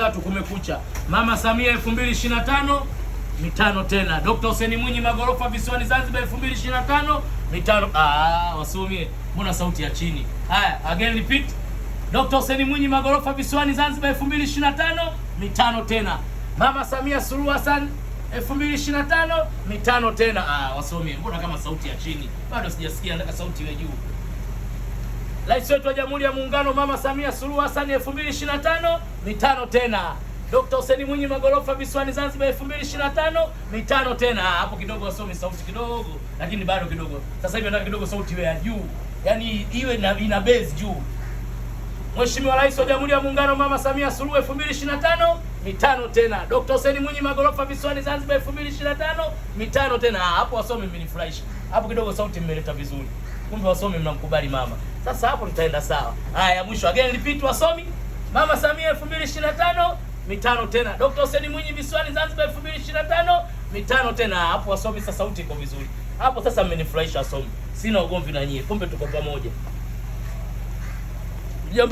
Jumatatu kumekucha. Mama Samia 2025 mitano tena. Dr. Hussein Mwinyi magorofa visiwani Zanzibar 2025 mitano. Ah, wasomi mbona sauti ya chini? Haya, again repeat. Dr. Hussein Mwinyi magorofa visiwani Zanzibar 2025 mitano tena. Mama Samia Suluhu Hassan 2025 mitano tena. Ah, wasomi mbona kama sauti ya chini? Bado sijasikia, nataka sauti iwe juu. Rais wetu wa Jamhuri ya Muungano Mama Samia Suluhu Hassan 2025 mitano tena. Dr. Hussein Mwinyi magorofa visiwani Zanzibar 2025 mitano tena. Ah, hapo kidogo wasomi sauti kidogo, lakini bado kidogo. Sasa hivi nataka kidogo sauti iwe ya juu, yaani iwe na, ina base juu. Mheshimiwa Rais wa Jamhuri ya Muungano Mama Samia Suluhu 2025 mitano tena. Dr. Hussein Mwinyi magorofa visiwani Zanzibar 2025 mitano tena. Ah, hapo wasomi mmenifurahisha. Hapo kidogo sauti mmeleta vizuri. Kumbe wasomi mnamkubali mama. Sasa hapo tutaenda sawa. Haya, mwisho again repeat wasomi. Mama Samia 2025 mitano tena. Dr. Hussein Mwinyi visiwani Zanzibar 2025 mitano tena. Hapo wasomi sasa sauti iko vizuri. Hapo sasa mmenifurahisha wasomi. Sina ugomvi na nyie. Kumbe tuko pamoja. Mjomba.